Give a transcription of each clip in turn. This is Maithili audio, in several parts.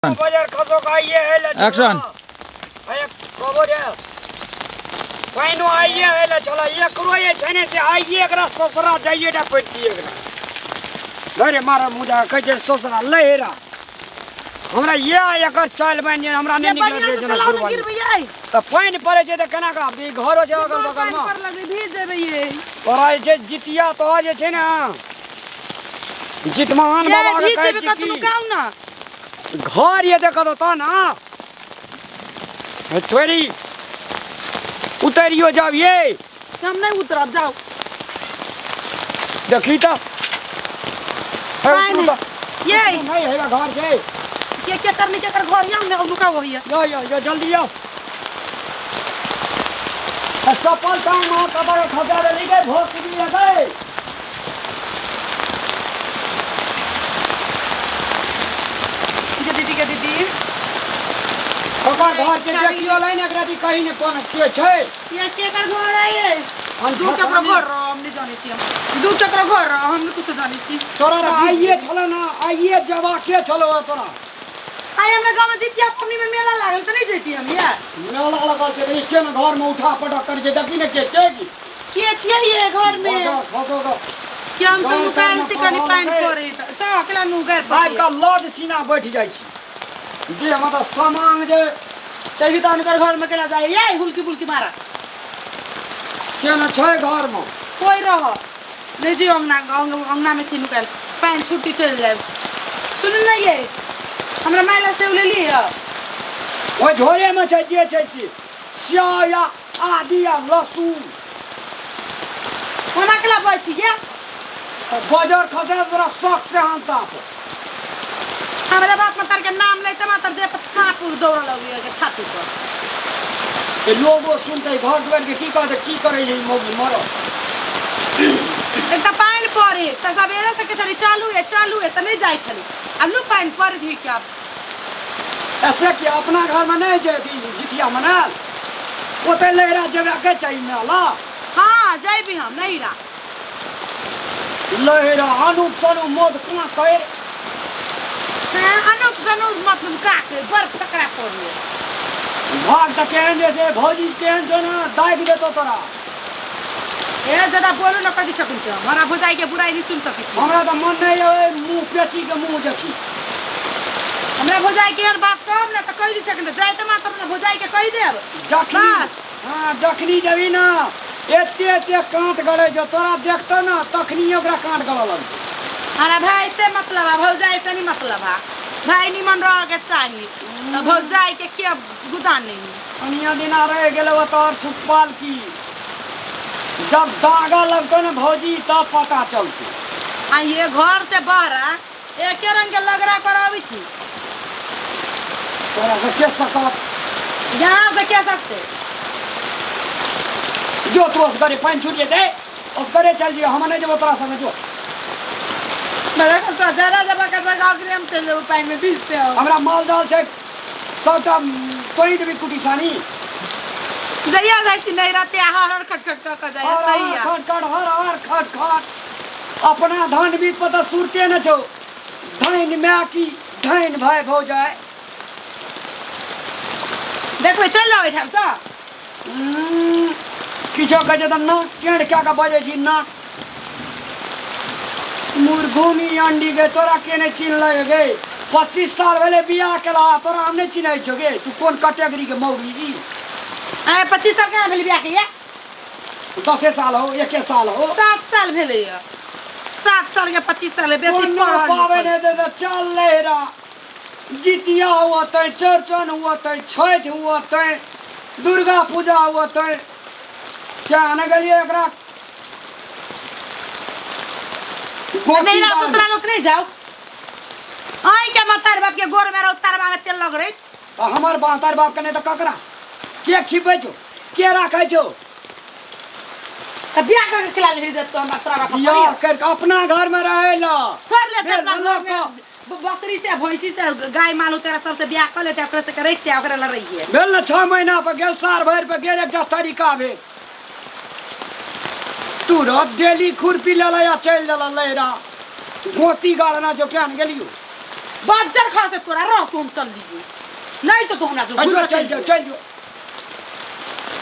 बाजार खसो का आइए है ले चला। एक्शन। अरे कबो रे पाइनो आइए है ले चला एकरो ये छने से आइए एकरा ससुरा जाइए डा पड़ती एकरा अरे मारा मुदा कहै छै ससुरा लहेरा हमरा ये एकर चाल बनि जे हमरा नहि ये निकलत बढ़िया रहै से जेना चलाओ ना कुर्बानी। गिरबै ये तऽ पानि पड़ै छै तऽ केना कऽ आब ई घरो छै अगल बगल पानि मे पर लगै भीज जेबै ये तोरा जे छै जितिया तो जे छै ने जितमान ये बाबा के भीज कहै जेबै छी कतनो की काउ ना घर ये देखत तो ना हे थोड़ी उतरियो जाब ये हम नहीं उतरब जाओ देखी तो हे पानि उतरू तऽ। ये उतरू नहीं है घर छै के के करने के कर घर या हम लुका होइए यो यो यो जल्दी यो चप्पल टांग मां कबर खसा देली गए भोग दिए गए जे दीदी के दीदी ओकर घर के देखियो लाइन एकरा दी कहीं ने कोन के छै ये के कर घर है ये दू चक्र घर रह हम नहीं जाने छी हम दू चक्र घर रह हम नहीं कुछ जाने छी तोरा तऽ आइए छलो ना आइए जवा के छलो तोरा आइ हमरा गाँव में जितिया पबनी में मेला लागल तऽ नहीं जैती हम यार मेला लगल छै ई के ने घर में उठा पटक करै छै देखी ने के छै की के छियै ये घर में खसो खसो तऽ के हम सब घर नुकायल छी कनी पानि पड़े तऽ अकेला नुकायल आबि कऽ लद सीना बैठ जाइ छी देह में तऽ समांग जे तभी तऽ हुनकर घर में केना जाइ ये हुलकी बुलकी मारा के ने छै घर में कोई रह नहीं जी अंगना अंगना में छी नुकायल पानि छुट्टी चलि जायब सुनू ने ये हमरा माय ला सेब ले लिअ ओहि झोरे में छै जे छै से स्याह या आदि आ लहसुन ओना केला बजै छी ये बजर खसा तोरा शौक से हाथ ताप हमरा बाप मतार के नाम लेते मातर देह पर साँप उड़ दौड़ लगैया के छाती पर के लोगो सुनते घर दुआर के की कहते की करे छै ई मौगी मरल एक तऽ पानि पड़े तऽ सवेरे से केसरी चालू है तऽ नहीं जाइ छलै आब नु पानि पड़ भी क्या ऐसे कि अपना घर में नहीं जे अथी जितिया मनायल ओते लहरा जेबे के चाही मेला हाँ जैबी हम नहीं रा लहरा अनूप सनूप मोद कोना कर हाँ, अनूप सनूप मतलब का के बड़ फकरा पड़िए भाग तऽ केहन जे छै भौजी केहन छौ ने दागि देतौ तोरा ए ज्यादा बोलू न कथी छकुन छ हमरा भौजाई के बुराई नहीं सुन सकै छी हमरा तऽ मन नहि अबै मुँह पेची के मुँह देखी हमरा भौजाई के एहन बात कहब ने तऽ कहि दै छखिन तऽ जाइते मात्र अपना भौजाई के कहि देब जखनी बस। हाँ जखनी जेबही ने एते एते काँट गड़ै छौ तोरा देखतौ ने तखनी ओकरा काँट गड़ऽ लगतौ हमरा भाई से मतलब है भौजाई से नहीं मतलब है भाई निमन रह के चाही तऽ भौजाई के के गुदान नहीं कनिया दिना रह गेलै ओतऽ सुखपाल की जब दागा लगतौ ने भौजी तब पता चलतौ आ ये घर से बाहर एके रंग के लगरा कराबै छी तोरा से के सकत यहाँ से के सकते जो तू असगरे पानि छूट जेतै असगरे चल जियो हम नहि जेबो तोरा संगे जो मेरा तो ज्यादा जब कर गाँव के हम चल जेबो पानि में भीजते हो हमरा माल जाल छै सबटा तोड़ि देबी कुटी सानी जहिया जाइ छी नैहरा ते हर हर खट खट कऽ कऽ जाइ हर हर तहिया खट खट हर हर खट खट अपना धान बीत पर तऽ सुरते न छौ धनि माय की धनि भाय भौजाइ देखबै चलि जाउ एहिठाम सँ किछो कहै छै तऽ नाक टेढ़ कए कऽ बजै छी नाक मुर्घुनी अंडी गे तोरा के नहि चिन्हलै गे 25 साल भेलै बियाह केला तोरा हम नहि चिन्है छौ गे तू कोन कैटेगरी के मौगी छी आय 25 साल केना भेलै बियाह के ये 10 साल हो 1 साल हो 7 साल भेलै ये 7 साल के 25 साल बेसी कोनो पाबनि हेतै तऽ चल लहरा जितिया हुअतै चौरचन हुअतै छठि हुअतै दुर्गा पूजा हुअतै क्या ने गेलियै एकरा नहीं ना ससुरा लोग नहीं जाओ आई के मतार बाप के गोर में रहो तरबा में तेल लग रही आ हमर बातार बाप के नहीं तऽ ककरा के खिबै छौ के राखै छौ त बियाह कर के खिला ले जब तो हमरा तोरा रखा बियाह कर के अपना घर में रहै ला कर लेते भेल अपना घर लोक में बकरी से भैंसी से गाय माल तेरा सब से बियाह कर लेते ओकरा से के रखते ओकरा लड़ रही है भेल ने 6 महीना पर गेल सार भरि पर गेल एकटा तरीका भेल तुरत डेली खुरपी लेला या चलि देला लहरा गोती गाड़ना जो केहन गेलियो बज्जर खा से तोरा रह तू हम चल लीजिए नहीं जो तू हमरा से चल चल जो चल जो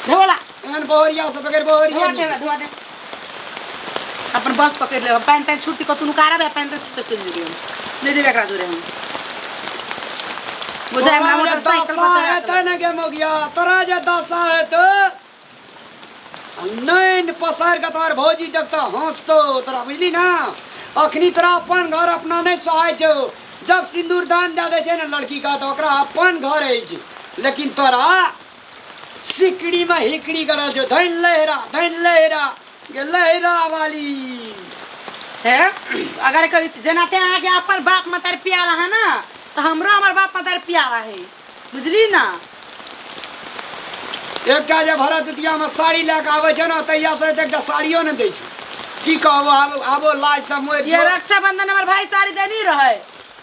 ढोला एहन बहरिया से बगैर बहरिया धोआ दे धोआ दे अपन बस पकड़ ले पानि तानि छुट्टी कतौ नुकारब आ पानि तानि छुट्टी चलि जेबै हम नहि जेबै एकरा जोरे हम बुझाय हमरा मोटरसाइकिल पर दशा हेतै ने गे मोगिया तोरा जे दशा हेतौ नैन पसारि कऽ तोहर भौजी देखतौ हँसतौ तोरा बुझली ना अखनी तोरा अपन घर अपना नहि सोहाइ छौ जब सिन्दूर दान दए दै छै ने लड़की के तऽ ओकरा अपन घर अछि लेकिन तोरा सिकड़ी में हिकड़ी करल छौ धनि लहरा धनि लहरा गे लहरा वाली हे अगर कहै छी जेना ते अहाँके अपन बाप मतारी प्यारा है ना तऽ हमरो हमर बाप मतारी प्यारा है बुझली ना एकटा जे भरदुतियामे साड़ी लए कऽ आबै छै ने तहिया से एकटा साड़ियो नहि दै छै की कहबो आब आबो लाज से मरि ये रक्षाबंधन हमर भाई साड़ी देनी रहे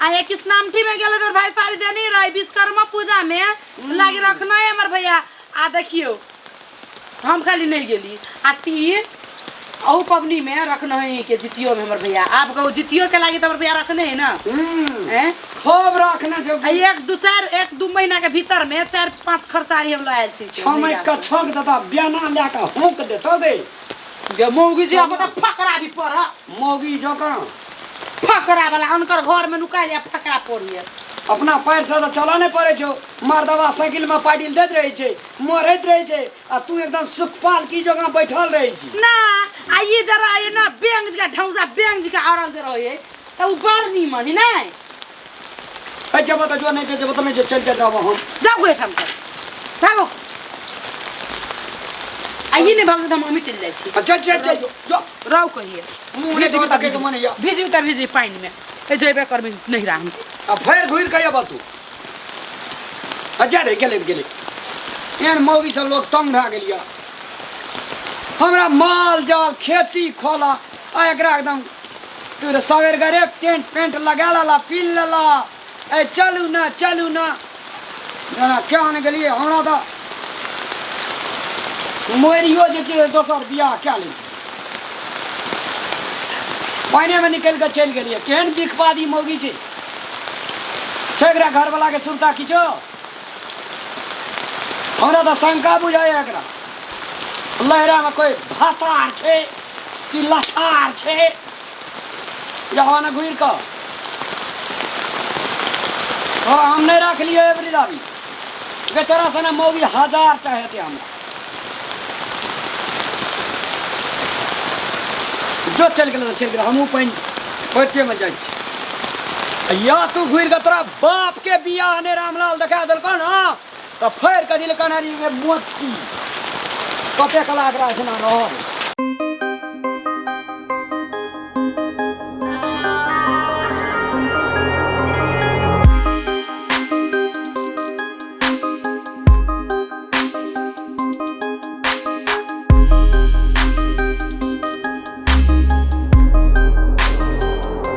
आ एक कृष्णामठी में गेल तो भाई साड़ी देनी रहे विश्वकर्मा पूजा में लागी रखना है हमर भैया आ देखियो हम खाली नहीं गेली आ तीर अहू पबनी में रखना है के जितियो में हमर भैया आप कहू जितियो के लागी तो हमर भैया रखने है ना हैं खूब रखने छौ आ एक दू चार एक दू महीना के भीतर में चार पाँच खर साड़ी हम लायल छी छमैक कऽ छौंक देता बेना लए कऽ होंक देतौ गे गे मौगी जी हमको तो फकरा भी पड़ मौगी जकाँ फकरा वाला हुनकर घर में नुकायल या फकरा पड़िए अपना पैर से तऽ चलऽ नहि पड़ै छौ मर्दवा साइकिल में पाडिल दैत रहै छै मरैत रहै छै आ तू एकदम सुखपाल की जगह बैठल रहै छी ना आ ये जरा ये ना बैंक जी का ढौजा बैंक जी का औरल जे रहे त उ बड़ नीमन है नै ए जब तऽ जो नहि जब तऽ नहि चल चल जाब हम जाओ गए ठाम से भागो आ ये नहीं भागो त हम मम्मी चल जाइ छी आ चल चल चल जो जो राव कहिए मुँह नहि तोहर तकै के मन होइया भेजू त भेजू पानि में ए जेबे करबे नहीं राम आ फेर घुरि कऽ अयबह तू आ जा रे गेलै गेलै एहन मौगी सब लोग तंग भए गेल यऽ हमरा माल जाल खेती खोला आ एकरा एकदम तू रे सवेर गरे टेंट पेंट लगा लेला पी लेला ए चलू ना चलू ना जेना क्या ने गेलियै हमरा तऽ मरियो जे छै दोसर बियाह कए लेलियै पानिमे निकलि कऽ चलि गेलियै केहन बिखबादी मौगी छै छै एकरा घरवलाके सुरता किछो हमरा तऽ शंका बुझाइए एकरा लहरामे कोइ भातार छै कि लछार छै जहाँ ने घुरि कऽ तोरा हम नहि रखलियै एबरी दाबी गे तोरा सने मौगी हजार टा हेतै हमरा जो चलि गेलै तऽ चलि गेलै हमहूँ पानि पड़ितेमे जाइ छी या तू घुरि कऽ तोरा बापके बियाह ने रामलाल देखा देलकौ ने तऽ फेर कऽ दिलकन अरे मोती कते कला एकरा एहिठिना रहल।